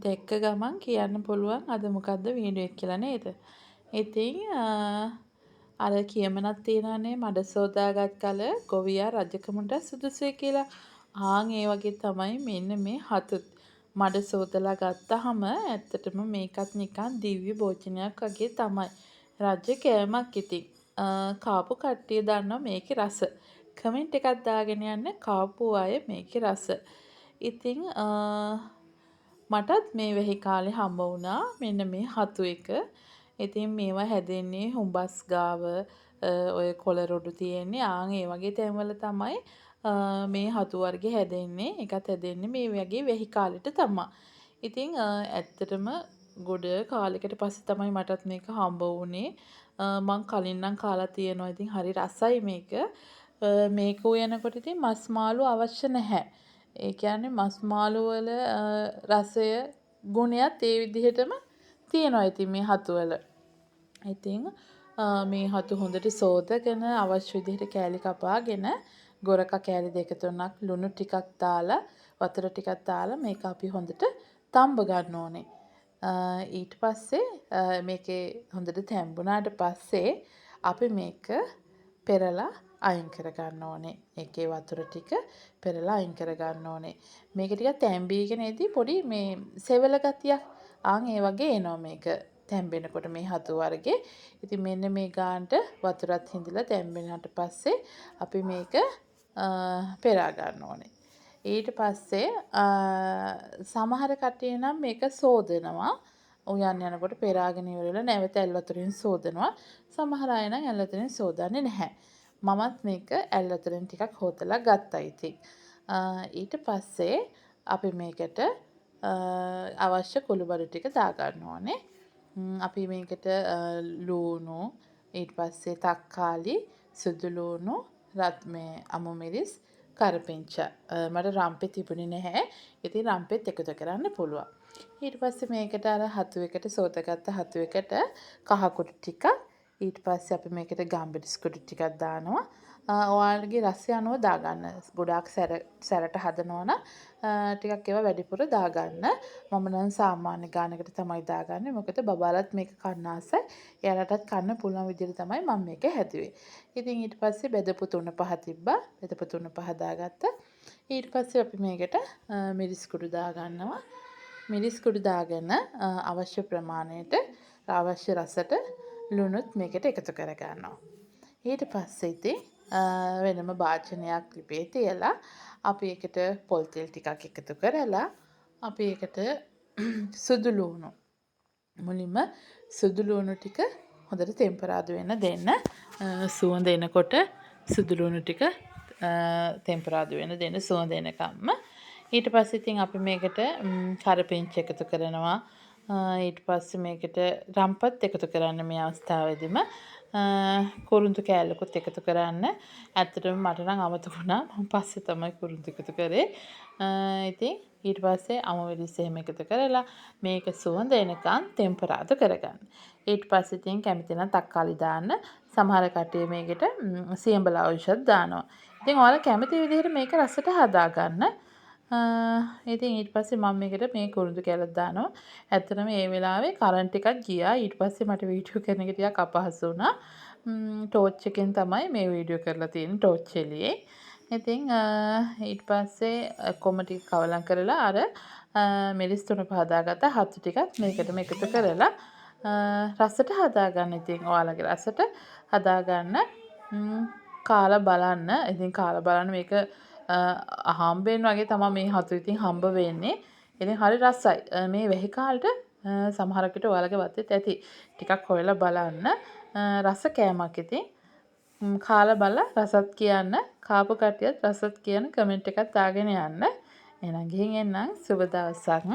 දැක්ක ගමන් කියන්න පුළුවන් අද මොකද්ද වීඩියෝ එක කියලා නේද? ඉතින් අර කියමනක් තියෙනවානේ මඩ සෝදාගත් කල ගොවියා රජකමට සුදුසුයි කියලා. ආන් ඒ වගේ තමයි මෙන්න මේ හතුත්. මඩ සෝදලා ගත්තහම ඇත්තටම මේකත් නිකන් දිව්‍ය භෝජනයක් වගේ තමයි. රජ කෑමක් ඉතින්. කාපු කට්ටිය දන්නවා මේකේ රස. කමෙන්ට් එකක් දාගෙන යන්න කාපු අය මේකේ රස. ඉතින් මටත් මේ වැහි කාලේ හම්බ වුණා මෙන්න මේ හතු එක. ඉතින් මේවා හැදෙන්නේ හුඹස් ගාව ඔය කොළ රොඩු තියෙන්නේ. ආන් ඒ වගේ තැන්වල තමයි මේ හතු වර්ග හැදෙන්නේ. ඒකත් හැදෙන්නේ මේ වගේ වැහි කාලෙට තමා. ඉතින් ඇත්තටම ගොඩ කාලෙකට පස්සේ තමයි මටත් මේක හම්බ වුණේ. මං කලින් නම් කාලා තියෙනවා. ඉතින් හරි රසයි මේක. මේක උයනකොට ඉතින් මස් මාළු අවශ්‍ය නැහැ. ඒ කියන්නේ මස් මාළු වල රසය ගුණයත් ඒ විදිහටම තියෙනවා ඉතින් මේ හතු වල. ඉතින් මේ හතු හොඳට සෝදගෙන අවශ්‍ය විදිහට කෑලි කපාගෙන ගොරක කෑලි දෙක තුනක් ලුණු ටිකක් දාලා වතුර ටිකක් දාලා මේක අපි හොඳට තම්බ ගන්න ඕනේ. ඊට පස්සේ මේකේ හොඳට තැම්බුණාට පස්සේ අපි මේක පෙරලා අයින් කරගන්න ඕනේ. ඒකේ වතුර ටික පෙරලා අයින් කරගන්න ඕනේ. මේක ටිකක් තැම්බීගෙන එද්දි පොඩි මේ සෙවල ගතියක් ආන් ඒ වගේ එනවා මේක තැම්බෙනකොට මේ හතු වර්ගේ. ඉතින් මෙන්න මේ ගානට වතුරත් හිඳිලා තැම්බෙනාට පස්සේ අපි මේක පෙරා ගන්න ඕනේ. ඊට පස්සේ සමහර කට්ටිය නම් මේක සෝදනවා. උයන් යනකොට පෙරාගෙන ඉවර වෙලා නැවත ඇල් වතුරින් සෝදනවා. සමහර අය නම් ඇල් වතුරින් සෝදන්නේ නැහැ. මමත් මේක ඇල් වතුරෙන් ටිකක් හෝදලා ගත්තා ඉතින්. ඊට පස්සේ අපි මේකට අවශ්‍ය කුළුබඩු ටික දාගන්න ඕනේ. අපි මේකට ලූණු, ඊට පස්සේ තක්කාලි, සුදු ලූණු, රත් මේ අමු මිරිස්, කරපිංචා. මට රම්පෙ තිබුණේ නැහැ. ඉතින් රම්පෙත් එකතු කරන්න පුළුවන්. ඊට පස්සේ මේකට අර හතු එකට සෝදගත්ත හතු එකට කහ කුඩු ටිකක්, ඊට පස්සේ අපි මේකට ගම්මිරිස් කුඩු ටිකක් දානවා. ඔයාලගේ රසය අනුව දාගන්න. ගොඩාක් සැරට හදනවා නම් ටිකක් ඒවා වැඩිපුර දාගන්න. මම නම් සාමාන්‍ය ගානකට තමයි දාගන්නේ. මොකද බබාලත් මේක කන්න ආසයි. එයාලටත් කන්න පුළුවන් විදිහට තමයි මම මේක හැදුවේ. ඉතින් ඊට පස්සේ බෙදපු තුන පහ තිබ්බා. බෙදපු තුන පහ දාගත්තා. ඊට පස්සේ අපි මේකට මිරිස් කුඩු දාගන්නවා. මිරිස් කුඩු දාගෙන අවශ්‍ය ප්‍රමාණයට අවශ්‍ය රසට ලුණුත් මේකට එකතු කරගන්නවා. ඊට පස්සේ ඉතින් වෙනම භාජනයක් ලිපේ තියලා අපි ඒකට පොල් තෙල් ටිකක් එකතු කරලා අපි ඒකට සුදු ලුණු, මුලින්ම සුදු ලුණු ටික හොඳට තෙම්පරාදු වෙන්න දෙන්න. සුවඳ එනකොට සුදු ලුණු ටික තෙම්පරාදු වෙන්න දෙන්න සුවඳ එනකම්ම. ඊට පස්සේ ඉතින් අපි මේකට කරපිංච එකතු කරනවා. ඊට පස්සේ මේකට රම්පත් එකතු කරන්න මේ අවස්ථාවේදීම. කුරුඳු කෑල්ලකුත් එකතු කරන්න. ඇත්තටම මට නම් අමතක වුණා. මම පස්සේ තමයි කුරුඳු එකතු කරේ. ඉතින් ඊට පස්සේ අමු මිරිස් එහෙම එකතු කරලා මේක සුවඳ එනකන් තෙම්පරාදු කරගන්න. ඊට පස්සේ ඉතින් කැමති නම් තක්කාලි දාන්න. සමහර කට්ටිය මේකට සියඹලා අවුෂත් දානවා. ඉතින් ඔයාලා කැමති විදිහට මේක රසට හදාගන්න. ඉතින් ඊට පස්සේ මම මේකට මේ කුරුඳු කෑල්ලක් දානවා. ඇත්තටම මේ වෙලාවේ කරන්ට් එකක් ගියා. ඊට පස්සේ මට වීඩියෝ කරන එක ටිකක් අපහසු වුණා. ටෝච් එකෙන් තමයි මේ වීඩියෝ කරලා තියෙන්නේ, ටෝච් එළියේ. ඉතින් ඊට පස්සේ ඔක්කොම ටික කවලම් කරලා අර මිරිස් තුන පහ දාගත්ත හතු ටිකත් මේකටම එකතු කරලා රසට හදාගන්න. ඉතින් ඔයාලගේ රසට හදාගන්න, කාලා බලන්න. ඉතින් කාලා බලන්න මේක අහම්බෙන් වගේ තමයි මේ හතු ඉතින් හම්බ වෙන්නේ. ඉතින් හරි රසයි. මේ වැහි කාලෙට සමහරක් විට ඔයාලගේ වත්තෙත් ඇති. ටිකක් හොයලා බලන්න. රස කෑමක් ඉතින්. කාලා බලලා රසත් කියන්න. කාපු කට්ටියත් රසත් කියන කමෙන්ට් එකක් දාගෙන යන්න. එහෙනම් ගිහින් එන්නම්. සුබ දවසක්.